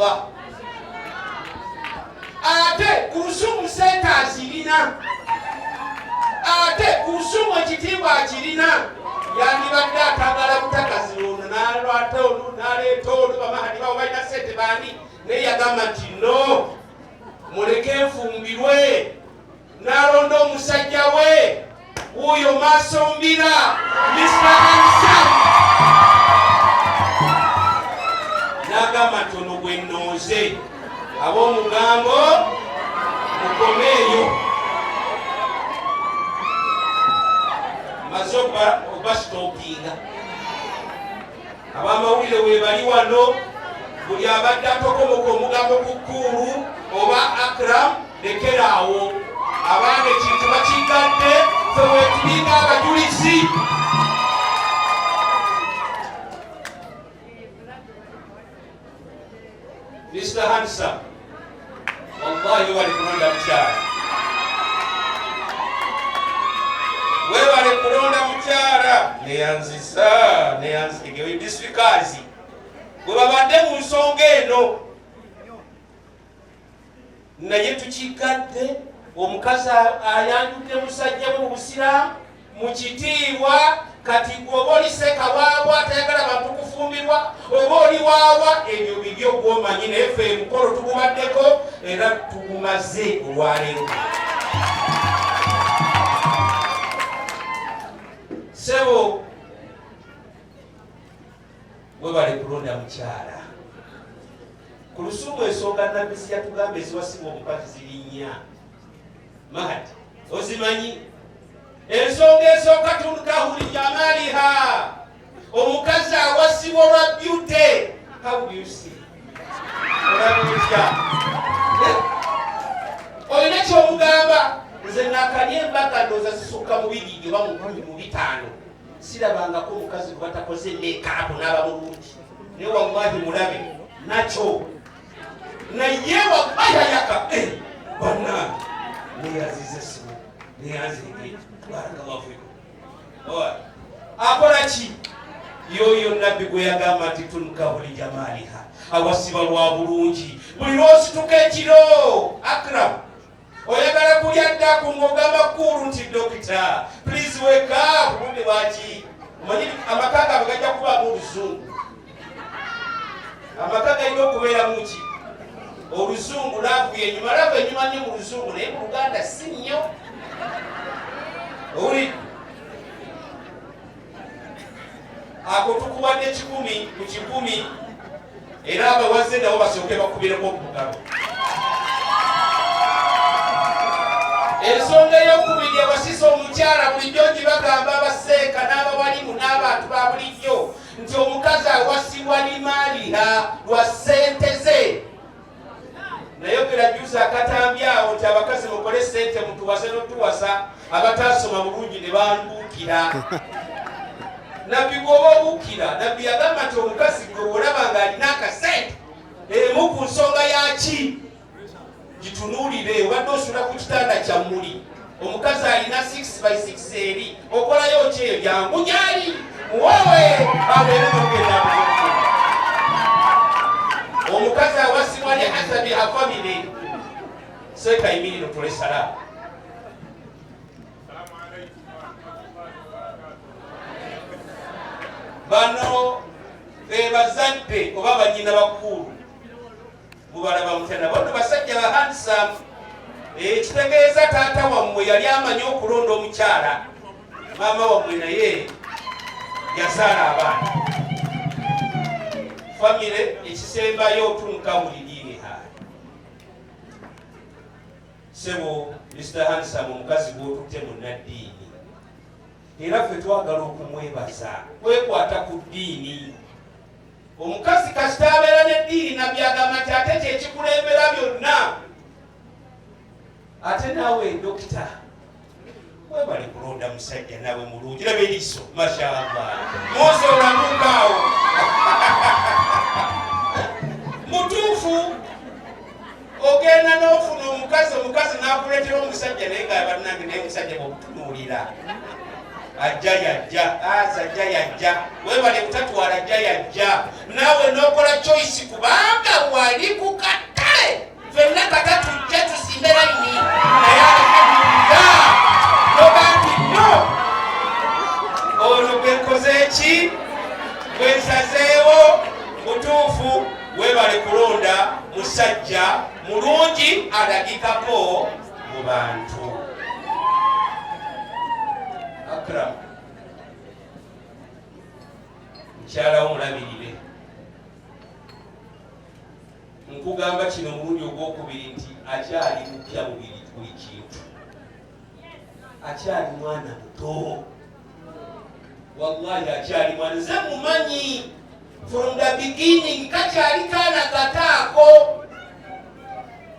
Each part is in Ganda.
Allah. Ate Kulusumu sente azirina, ate Kulusumu ekitiibwa akirina. Yandibadde atagala butakazi ono nalwata ono naleeta ono, bamahadi bawo balina sente baani, naye yagamba nti no, muleke nfumbirwe. N'alonda omusajja we wuuyo maaso mbira Mr. Handsome, n'agamba nti ono gwe nnonze. Ab'omugambo mukomeeyo, maze obasitopinga. Abamawulire webali wano, buli abadde atokomoka omugambo ku Kuulu oba Akram, lekeraawo. Abaana ekintu bakigadde, fe wetulinga abajulizi. Mr. Handsome, wallahi webale kulonda mukyala, webale kulonda mukyala. Neyanziza, neyanzige disikazi bwe babadde mu nsonga eno, naye tukigadde. Omukazi ayanjudde musajja mu busiraamu mu kitiibwa. Kati gwe oba oli sekawaabwa atayagala bantu kufumbirwa, oba oli waawa, ebyo bibyo gwomanyi, naye ffe emukolo tugubaddeko era tugumaze olwaleero. Sebo, webale kulonda mukyala ku lusumu. Ensonga Nabbi yatugamba eziwasibwa omukazi ziri nnya. Mahadi, ozimanyi? Ensonga esooka, tunkahu lijamaliha, omukazi awasibwa olwa beauty. How do you see? Olaba otya? Olina kyomugamba? Nze nakalya embaga, ndooza zisukka mu bibiri oba mu 10 mu 5, sirabangako omukazi gwe batakoze makeup n'aba mulungi. Naye wallahi mulabe nakyo, naye wallahi ayaka. Bannange, neyazize simu, neyanzige. Barakallahu fikum. Akola ki yoyo Nabbi gwe yagamba nti tunkahu lijamaliha, awasiba lwa bulungi? Buli lwosituka ekiro, Akram, oyagala kulya ddaku, ng'ogamba Kuulu nti dokita, please wake up, budde bwaki? Omanyi amaka gaabwe gajja kubaamu oluzungu. Amaka galina okubeeramu ki? Oluzungu. Love yenyuma, love enyuma nnyo mu luzungu, naye mu Luganda si nnyo. Owulidde? Ako tukuwadde 100 ku 100, era abawaze nabo basooke bakubireko omugalo. Ensonga eyokubiri ewasisa omukyala, bulijjo gibagamba abaseeka n'abawalimu n'abantu ba bulijjo nti omukazi awasibwa limaaliha, lwa ssente ze. Nayogera juzi akatambi awo nti abakazi mukole sente mutuwase notuwasa, abatasoma bulungi ne bambuukira. Nabbi gwoba obuukira, Nabbi yagamba nti omukazi gwe olaba ng'alina akasente, emu ku nsonga yaki gitunuulire. Obadde osula ku kitanda kyammuli, omukazi alina 6 by 6 eri, okolayo ki eyo? Jangu gyali muwowe abeere nogenda. Omukazi awasibwa ne hasabi a family. Seeka, yimirira otole salaamu. Assalamu alaikum warahmatullahi wabarakatuh. Bano be bazadde oba banyina bakulu. Mubalaba mutya? Nabo nno basajja ba handsome. Ekitegeeza taata wammwe yali amanyi okulonda omukyala, maama wammwe naye yazaala abaana, famire. Ekisembayo, tunkahu lidiiniha. Sebo Mr Handsome, omukazi gw'otutte munnaddiini, era ffe twagala okumwebaza kwekwata ku ddiini. Omukazi kasita abeera n'eddiini, Nabbi agamba nti ate kyekikulembera byonna. Ate naawe dokita, webale kulonda musajja nawe mulungi. Laba eriiso, mashallah. Muze olamuukaawo mutuufu. Ogenda n'ofuna omukazi, omukazi n'akuleetera omusajja, naye nga bannange, naye omusajja bwokutunuulira ajja yajja, aza ajja yajja. Webale kutatwala ajja yajja, naawe n'okola choice kubanga wa Wali ku katale fenna kata tujje tusimbe layini, naye alhamdulillah noga nti no, ono gwenkoze ki, gwensazeewo mutuufu. Webale kulonda musajja mulungi alagikako mu bantu. Akram, mukyalawo mulabirire. Nkugamba kino omulundi ogwokubiri nti akyali mupya mubiri, buli kintu, akyali mwana muto, wallahi akyali mwana. Nze mumanyi from the beginning, kakyali kaana kataako,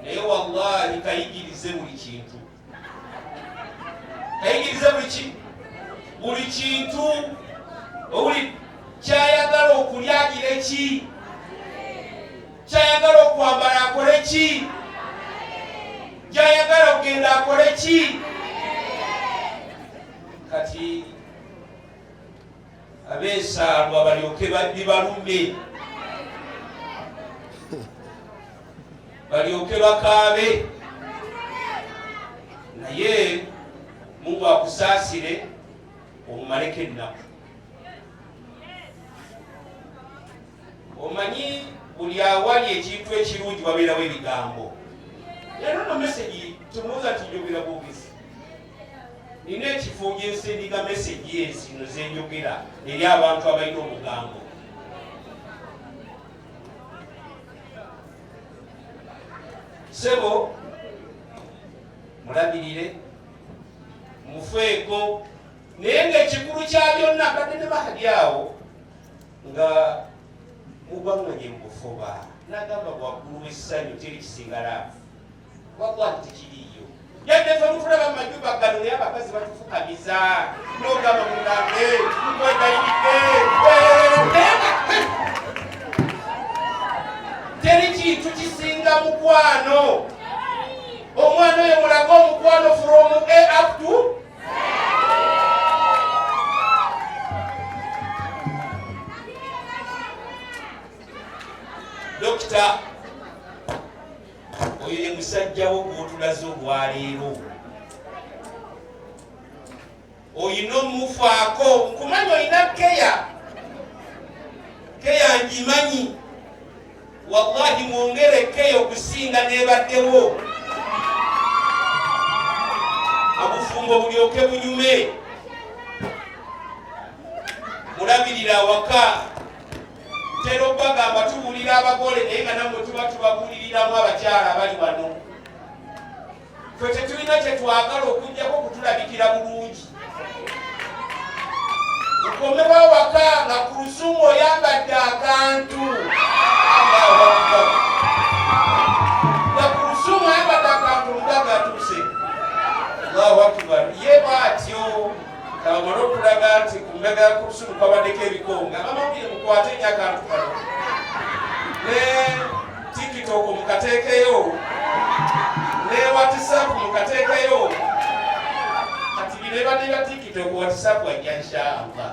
naye wallahi kayigirize buli kintu, kayigirize buli kintu. Owuli kyayagala okulya agire ki, kyayagala okwambala akole ki, gyayagala okugenda akole ki. Kati abeesaalwa balyoke bibalume, balyoke bakaabe, naye Mungu akusaasire omumaleko ennaku. Omanyi buli awali ekintu ekirungi wabeerawo ebigambo. Leero no message tumuuza nti njogera bwogezi, nina ekifo gyensindika message ezino zenjogera eri abantu abalina omugambo. Sebo, mulabirire, mufeeko, naye ngaekikulu kya byonna badde ne bahadi awo nga mugwaŋŋanye mu bufuba, nagamba waggulu w'essanyu teri kisinga love. Wallahi tekiriiyo, yadde ffe mutulaba mu majumba gano, naye abakazi batufukamiza nogamba mugambe nkwegayiridde. Teri kintu kisinga mukwano. Omwana oyo mulage omukwano from A up to. Dokita, oyo ye musajja wo gwotulaze olwaleero, oyina omufaako. Nkumanyi olina keya, keya ngimanyi. Wallahi mwongere keya okusinga nebaddewo, obufumbo bulyoke bunyume. Mulabirira awaka. Ntera okubagamba tubuulira abagole, naye nga nammwe tuba tubabuuliriramu abakyala abali wano. Ffe tetulina kyetwagala okujjako kutulabikira bulungi. Ukomewo awaka nga ku lusumu oyambadde akantu, Allahu Akbar, nga ku lusumu ayambadde akantu, omugaga atuuse. Allahu Akbar. Ye bwatyo kabamale okulaga nti ku mbaga ya Kulusumu kwabaddeko ebikonge. Abamawulire mukwate nnyo akantu kano, ne TikTok mukateekeyo, ne WhatsApp mukateekeyo. Kati bino ebadde bya TikTok, WhatsApp ajja inshallah.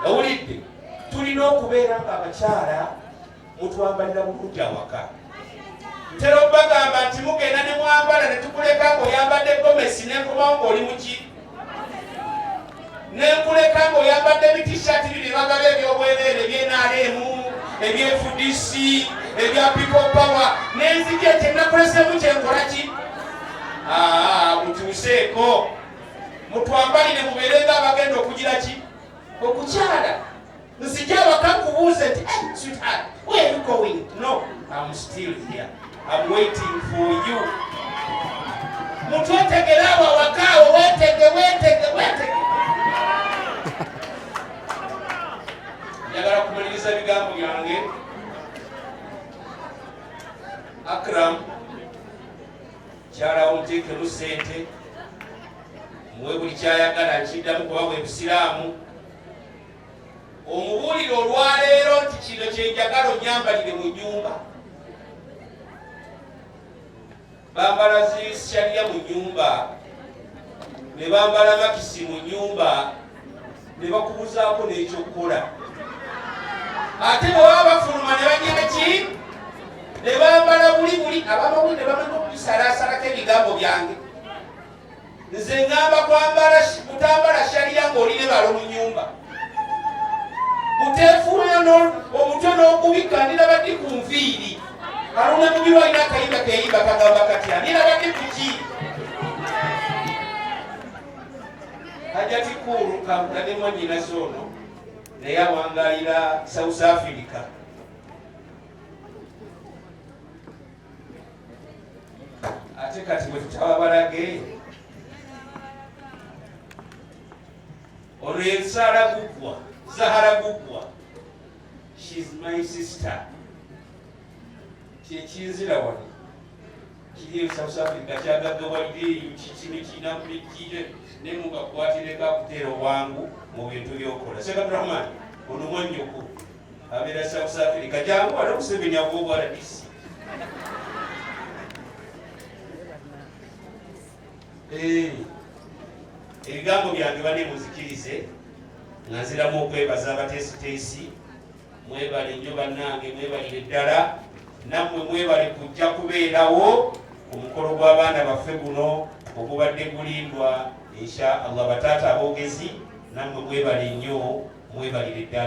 Owulidde, tulina okubeera nga abakyala mutwambalira bulungi awaka. Ntera okubagamba nti mugenda ne mwambala ne tukuleka ng'oyambadde gomesi, nenkomawo ng'oli muki, nenkuleka ng'oyambadde ebitishati bino ebagaba ebyobwereere ebyenrm, ebyefdc, ebya People Power, nenzija kyenakulesemu kyenkola ki. Mutuuseeko, mutwambalire, mubeere nga abagenda okugira ki, okukyala. Nzija awaka nkubuuze nti, "Hey, sweetheart, where are you going?" "No, I'm still here, I'm waiting for you." Mutwetegere awo awaka awo, wetege, wetege, wetege. Njagala kumaliriza bigambo byange. Akram, kyalawo muteekemu sente, muwe buli kyayagala. Nkiddamu kuba bwe busiraamu. Omubuulire olwaleero nti kino kyenjagala onyambalire mu nyumba. Bambala zishalya mu nyumba, ne bambala maxi mu nyumba, ne bakubuzaako n'ekyokukola. Ate bwe baba bafuluma ne bagira ki? muli abamawulire bamanyi okubisalaasalako ebigambo byange. Nze ngamba kwambala kutambala shaliya ng'oli ne balo mu nyumba, buteefuula omutwe n'ogubikka. Ndiraba ddi ku nviiri? Aluna Mubiru alina akayimba keyimba kagamba katya? Ndiraba ddi ku ki? Hajati Kuulu Kabuga ne mwannyinaze ono naye awangalira South Africa. Ate kati bwe tutaba balage ono yensaala gugwa Zahara Gugwa, she's my sister. Kyekinzira wano kiri e South Africa, kyagaggawalira eyo kikino kirina mumikire ne mugakwatireko akuteera obwangu mu bintu byokola. Sheikh Abdurahman, ono mwannyoko abeera South Africa. Jangu wano, Museveni akuwa obwa RDC. Eh, ebigambo byange bane muzikirize nga nziramu okwebaza abateesiteesi. Mwebale nnyo bannange, mwebalire ddala. Nammwe mwebale kujja kubeerawo ku mukolo gw'abaana baffe guno ogubadde gulindwa, insha Allah. Bataata aboogezi, nammwe mwebale nnyo, mwebalire ddala.